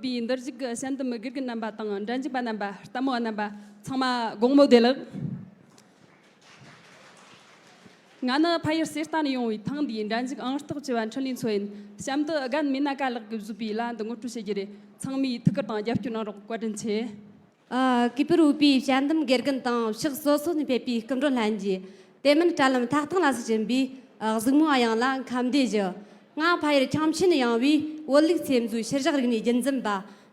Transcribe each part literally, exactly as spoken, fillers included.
པའི་འདིར་བཞུགས་ཀྱི་དཔྱད་འདེམས་དགེ་རྒན་རྣམ་པ་དང་འགྲན་ཞུགས་པ་རྣམ་པ། ལྟད་མོ་བ་རྣམ་པ་ཚང་མ་དགོང་མོ་བདེ་ལེགས། ང་ནི་ཕ་ཡུལ་གསེར་རྟ་ནས་ཡོང་བའི་ཐེངས་འདིའི་འགྲན་ཞུགས་ཨང་རྟགས་བཅུ་བ་འཕྲིན་ལས་མཚོ་ཡིན། གཤམ་དུ་རྒན་མེ་ན་ཀ་ལགས་ཀྱིས་བཟོས་པའི་ལན་འདི་ངོ་སྤྲོད་བྱེད་རྒྱུ་རེད། ཚང་མས་ཐུགས་ཁུར་དང་རྒྱབ་སྐྱོར་གནང་རོགས། བཀའ་དྲིན་ཆེ། ཨ། གུས་པར་འོས་པའི་དཔྱད་འདེམས་དགེ་རྒན་དང་ཕྱོགས་སོ་སོ་ནས་ཕེབས་པའི་སྐུ་མགྲོན་ལྷན་རྒྱས། དེ་མིན་དྲ་ལམ་ཐད་གཏོང་ལ་སོགས་ཕྱིན་པའི་གཟིགས་མོ་བ་ཡོངས་ལ་ཁམས་བདེ་ཞུ། ང་ཕ་ཡུལ་ཁྱམས་ཆེན་ནས་ཡོང་བའི་བོད་ལུགས་ཚེམ་བཟོའི་ཕྱི་བཞག་རིག་གནས་རྒྱུན་འཛིན་པ་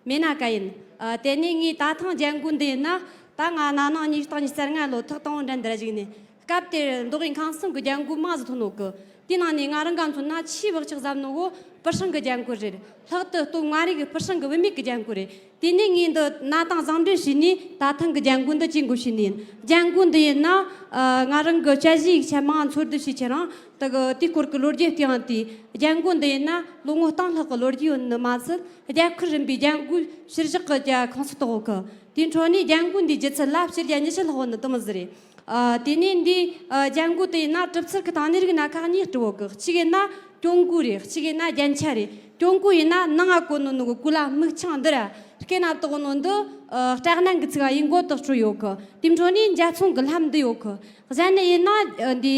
མེ་ན་ཀ་ཡིན། ཨ། དེ་ནས་ངས་ད་ཐེངས་རྒྱན་གོས་འདི་ཡིན་ན། ད་ང་ན་ནིང་ཉིས་སྟོང་ཉི་ཤུ་རྩ་ལྔ་ལོ་ཐོག་དང་པོ་འགྲན་བསྡུར་ཞུགས་ནས། སྐབས་དེར་མདོ་དབུས་ཁམས་གསུམ་གྱི་རྒྱན་གོས་མང་ཟིག་ཐོན་ཡོད་གི། དེའི་ནང་ནས་ང་རང་ག་མཚོན་ན་ཆེས་བག་ཆགས་ཟབ་ནོ་བོ་སྤུ་ཧྲེང་གི་རྒྱན་གོས་རེད། ལྷག་ཏུ་སྟོད་མངའ་རིས་ཀྱི་སྤུ་ཧྲེང་གི་བུད་མེད་ཀྱི་རྒྱན་གོས་རེད། དེ་ནས་ངས་འདི་གནས་སྟངས་བཟང་འདྲེན་བྱས་ནས་ད་ཐེངས་ཀྱི་རྒྱན་གོས་འདི་གྱོན་དགོས་བྱས་ནས་ཡིན། རྒྱན་གོས་འདི་ཡིན་ན། ཨ། ང་རང་གི་དཔྱད་གཞིའི་ཡིག་ཆ་མང་འཚོལ་བསྡུ་བྱས་ཁྱེད་རང་དེ་གི་དེའི་སྐོར་གྱི་ལོ་རྒྱུས་བལྟས་ཡོང་དུས། རྒྱན་གོས་འདི་ཡིན་ན་ལོ་ངོ་སྟོང་ལྷག་གི་ལོ་རྒྱུས་ཡོད་ནི་མ་ཟད། རྒྱལ་ཁབ་རིམ་པའི་རྒྱན་གོས་ཕྱི་བཞག་གི་རྒྱ་ཁོངས་སུ་གཏོགས་ཡོད་གི། དེའི་ཁྲོད་ནས་རྒྱན་གོས་འདིའི་ལྗིད་ཚད་ལ་ཕྱིར་རྒྱ་ཉི་ཤུ་ལྷག་ཡོད་ནི་དེ་མོ་ཟིག་རེད། ཨ། དེ་ནས་འདིའི། ཨ། རྒྱན་གོས་དེ་ཡིན་ན་གྲུབ་ཚུལ་གྱི་སྟེང་ནས་རིགས་སྣ་ཁག་གཉིས་བསྒྲིགས་ཡོད་གི། གཅིག་ཡིན་ན་གྱོན་གོས་རེད། གཅིག་ཡིན་ན་རྒྱན་ཆ་རེད། གྱོན་གོས་ཡིན་ན་ནང་ང་གོན་ནོ་ནོ་གི་གོས་ལྭ་མིག་ཆང་འདི་ར། སྐེ་ན་བཏགས་ནོ་འདི། ཨ། སྐྲག་སྣང་གི་ཚིག་ག་ཡིག་མགོ་དག་བྲོ་ཡོད་གི། དེའི་ཁྲོད་ནས་འཇའ་ཚོན་གྱི་ལྷམ་འདི་ཡོད་གི། གཞན་ནི་ཡིན་ན། ཨ། འདི།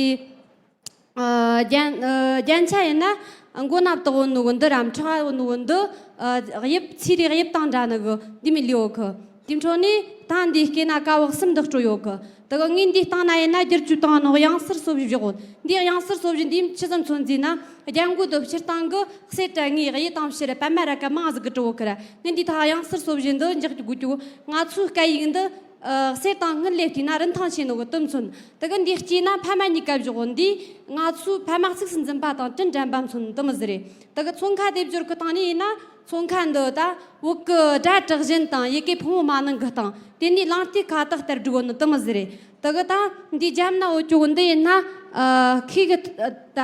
ཨ། རྒྱན། ཨ། རྒྱན་ཆ་ཡིན་ན་མགོ་ན་བཏགས་ནོ་གི་འདི་ར་ཕྲེང་བ་ཡོད་ནོ་གི་འདི། ཨ། དབྱིབས་ཚེ་རིང་དབྱིབས་དང་འདྲ་ནི་གི་འདི་མོ་ལས་ཡོད་གི། དེའི་ཁྲོད་ནས་ད་འདིའི་སྐེ་ན་ཀ་བ་གསུམ་འདི་བྲོ་ཡོད་གི། དེ་གི་ངས་འདིའི་སྟེང་ན་ཡིན་ན་བསྒྱུར་བཅོས་བཏང་ནོ་དབྱངས་གསལ་སོ་བཞི་བཞག་གོ། འདིའི་དབྱངས་གསལ་སོ་བཞི་འདི་ཆི་ཟིག་མཚོན་ཟེར་ན། རྒྱན་གོས་འདི་སྤྱིར་བཏང་གི་གསེར་ར་དངུལ་གཡུ་དང་བྱུ་རུ་པད་མ་ར་ཀ་མང་ཟིག་གི་བྲོ་གི་ར། ངས་འདིའི་ཐོག་དབྱངས་གསལ་སོ་བཞི་འདི་འཇོག་དགོས་ཀྱི། ང་ཚོའི་སྐད་ཡིག་འདི། ཨ། གསེར་དང་དངུལ་ལས་བལྟས་ན་རིན་ཐང་ཆེ་ནོ་གི་དེ་མཚོན། དེ་གི་འདི་སྐྱེས་ན་ཕ་མ་གཉིས་ཀ་བཞག་གོ། འདི་ང་ཚོའི་ཕ་མ་ཚིགས་སུ་འཛིན་པ་དང་དྲིན་དྲན་པ་མཚོན་དེ་མོ་ཟིག་རེད། དེ་གི་མཚོན་ཁ་སྡེབ་སྦྱོར་གི་སྟེང་ནས་ཡིན་ན། མཚོན་ཁ་འདི་ད་བོད་གི་སྒྲ་དྲག་ཞན་དང་ཡི་གེ་ཕོ་མོ་མ་ནིང་གི་སྟེང་། དེ་ནས་ལིང་ཏི་ཁ་བཏགས་ལྟར་བསྒྲིགས་ཡོད་ནི་དེ་མོ་ཟིག་རེད། དེ་གི་ད་འདི་རྒྱབ་ན་འོ་ཅོག་འདི་ཡིན་ན། ཨ། ཁོས་གི་ད།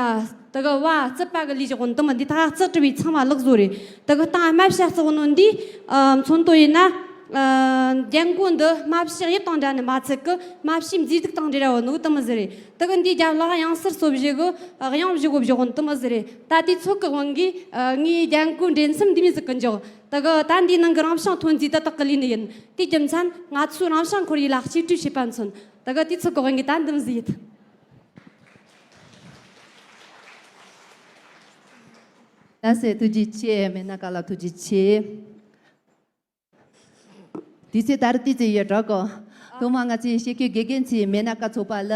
དེ་གི་བ་རྩིག་པ་གི་ལས་བཞག་གོ་ནོ་དེ་མོ། འདི་ད་རྩིག་བྲི་བའི་ཚང་མ་ལག་བཟོ་རེད། དེ་གི་སྟེང་རྨ་བྱ་བརྩེགས་ནོ་འདི། ཨ། མཚོན་དོན་ཡིན་ན། ཨ། རྒྱན་གོས་འདི་རྨ་བྱའི་དབྱིབས་དང་འདྲ་ནི་མ་ཚད་གི་རྨ་བྱའི་མཛེས་སྡུག་དང་འབྲེལ་བ་ཡོད་ནོ་དེ་མོ་ཟིག་རེད། དེ་གི་འདིའི་རྒྱབ་ལ་དབྱངས་གསལ་སོ་བཞི་གི་དབྱངས་བཞི་གོ་བཞག་གོ་ནོ་དེ་མོ་ཟིག་རེད། ད་དེ་ཚོ་གི་དབང་གིས། ཨ། ངའི་རྒྱན་གོས་འགྲན་སེམས་འདི་མོ་ཟིག་གི་འཇོག། དེ་གི་ད་འདིའི་ནང་གི་རང་བྱུང་ཐོན་རྫས་དེ་དག་གི་ལས་ནི་ཡིན། དེའི་རྒྱུ་མཚན་ང་ཚོའི་རང་བྱུང་ཁོར་ཡུག་ལ་གཅེས་སྤྲས་བྱེད་པ་མཚོན། དེ་གི་དེ་ཚོ་གི་དབང་གིས་ད་འདི་མོ་ཟིག་ཡིན། ལགས་སོ། ཐུགས་རྗེ་ཆེ། མེ་ན་ཀ་ལགས་ཐུགས་རྗེ་ཆེ། དུས་ཚོད་ད་རེས་ཏོག་ཙམ་ཡོད་འགྲོ་གོ། ཐོག་མར་ང་ཚོའི་སྐྱེས་སྐར་དགེ་རྒན་ཚོས་མེ་ན་ཀ་ཚོགས་པ་ལ་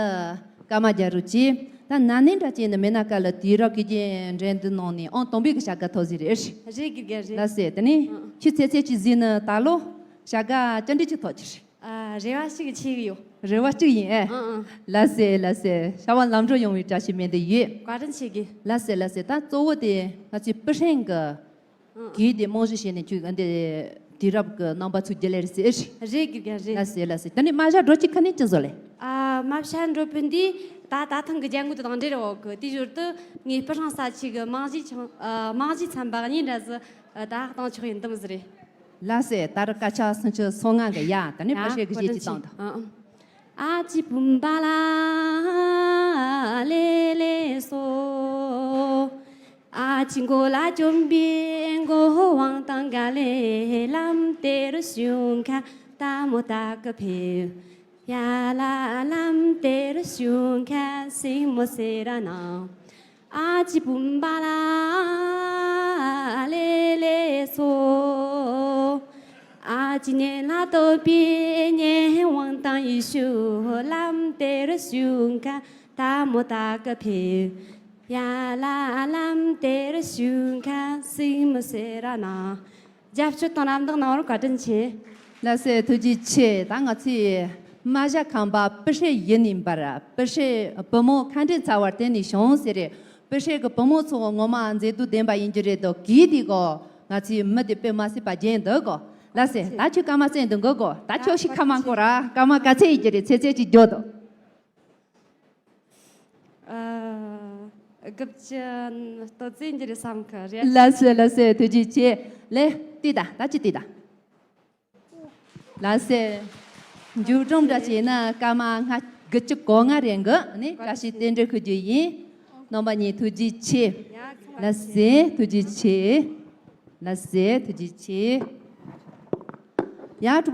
སྐར་མ་རྒྱག་རོགས་གྱིས། ད་ན་ནིང་འདྲ་བྱས་ན་མེ་ན་ཀ་ལགས་དུས་རབས་བརྒྱད་ཅུའི་འགྲན་བསྡུར་ནང་ནས་ཨང་དང་པོའི་གི་བྱ་དགའ་ཐོབ་ཟིན་རེད། རེད་དགེ་རྒན་རེད། ལགས་སོ། དེ་ནས་ཨང་། ཁྱོད་ཚེ་ཚད་ཀྱིས་གཟིགས་ན་ད་ལོ་བྱ་དགའ་ཅི་འདྲ་ཅིག་ཐོབ་ཀྱི་རེད། ཨ། རེ་བ་ཞིག་ཆེ་གི་ཡོད། རེ་བ་གཅིག་ཡིན་ཨེ། ཨང་ཨང་། ལགས་སོ་ལགས་སོ། བྱ་བ་ལམ་འགྲོ་ཡོང་བའི་བཀྲ་ཤིས་སྨོན་འདུན་ཡོད། བཀའ་དྲིན་ཆེ་གི། ལགས་སོ་ལགས་སོ། ད་གཙོ་བོ་དེ་ང་ཚོའི་སྤུ་ཧྲེང་གི་ཨང་། གོས་དེ་རྨང་གཞི་བྱས་ནས་ཁྱོད་འདི་དུས་རབས་ཀྱི་རྣམ་པ་ཚོ་རྒྱུན་ལས་རེད་ཟེར། རེད་དགེ་རྒན་རེད། ལགས་སོ་ལགས་སོ། ད་ནི་རྨ་བྱ་སྒྲོལ་གཅིག་ཁ་ནས་ཅི་བཟོ་ལེ། ཨ། རྨ་བྱ་སྒྲོལ་པོ་འདི་ད་ད་ཐེངས་གི་རྒྱན་གོས་དེ་དང་འབྲེལ་བ་ཡོད་གི། དེའི་ཞོར་དུ་ངས་སྤུ་ཧྲེང་ས་ཆའི་གི་རྨང་གཞིའི་ཆང་། ཨ། རྨང་གཞིའི་ཚན་པ་གཉིས་འདྲ་ཟིག་ད་བཏང་ཆོག་ཡིན་དེ་མོ་ཟིག་རེད། ལགས་སོ། ད་རེས་སྐར་ཆ་སུམ་ཅུ་སོ་ལྔ་གི་ཡ། ད་ནི་ཡ། སྤུ་ཧྲེང་གི་བཀའ་དྲིན་ཆེ། གཅིག་བཏང་དང་། ཨ་ཨ། ཨ་ཅེ་བུམ་པ་ལ་ལེ་ལེ་སོ། ཨ་ཅེ་མགོ་ལ་གྱོན་པའི་མགོ་དབང་དང་ག་ལེ། ལམ་དེར་ཞུན་ཁ་ལྟ་མོ་ལྟ་གི་ཕེབས། ཡ་ལ་ལམ་དེར་ཞུན་ཁ་སྲིང་མོ་ཟེར་ར་ན། ཨ་ཅེ་བུམ་པ་ལ་ལེ་ལེ་སོ། ཨ་ཅེ་གཉེན་ལ་བསྟོད་པའི་གཉེན་དབང་དང་ཡེ་ཤུ། ལམ་དེར་ཞུན་ཁ་ལྟ་མོ་ལྟ་གི་ཕེབས། ཡ་ལ་ལམ་དེར་ཞུན་ཁ་སྲིང་མོ་ཟེར་ར་ན། རྒྱབ་སྐྱོར་དང་རམ་འདེགས་གནང་བར་བཀའ་དྲིན་ཆེ། ལགས་སོ། ཐུགས་རྗེ་ཆེ། ད་ང་ཚོས་རྨ་བྱ་ཁམས་པ་སྤུ་ཧྲེང་ཡུལ་ནས་འབར། སྤུ་ཧྲེང་བུ་མོ་མཁའ་འགྲོའི་ཚ་བར་བརྟེན་ནས་བྱུང་ཟེར་རེད། སྤུ་ཧྲེང་གི་བུ་མོ་ཚོ་ངོ་མ་མཛེས་སྡུག་ལྡན་པ་ཡིན་རྒྱུ་རེད་དོ། གོས་དེ་གོ་ང་ཚོའི་མི་དེ་དཔེ་མ་སྲིད་པ་རྒྱན་འདུག་གོ། ལགས་སོ། ད་ཁྱོད་སྐར་མ་བཙལ་འདུག་གོ་གོ། ད་ཁྱོད་ཤི་ཁ་མ་འཁོར་ར། སྐར་མ་ག་ཚད་ཡིན་རྒྱུ་རེད། ཚེ་ཚད་ཅིག་འཇོག་དོ། ཨ། དགུ་བཅུ་ལྟོ་ཙེ་འགྱུར་བསམ་གི་རེད། ལགས་སོ་ལགས་སོ། ཐུགས་རྗེ་ཆེ། ལེ་ལྟོས་དང་། ད་ཅི་ལྟོས་དང་། ལགས་སོ། མཇུག་སྒྲོམ་འདྲ་བྱས་ན་སྐར་མ་ལྔ། དགུ་བཅུ་གོ་ལྔ་རེ་འགི་ནི་བཀྲ་ཤིས་རྟེན་འབྲེལ་ཞུ་རྒྱུ་ཡིན། རྣམ་པ་གཉིས་ཐུགས་རྗེ་ཆེ། ལགས་སོ། ཐུགས་རྗེ་ཆེ། ལགས་སེ། ཐུགས་རྗེ་ཆེ། ཡང་དྲི་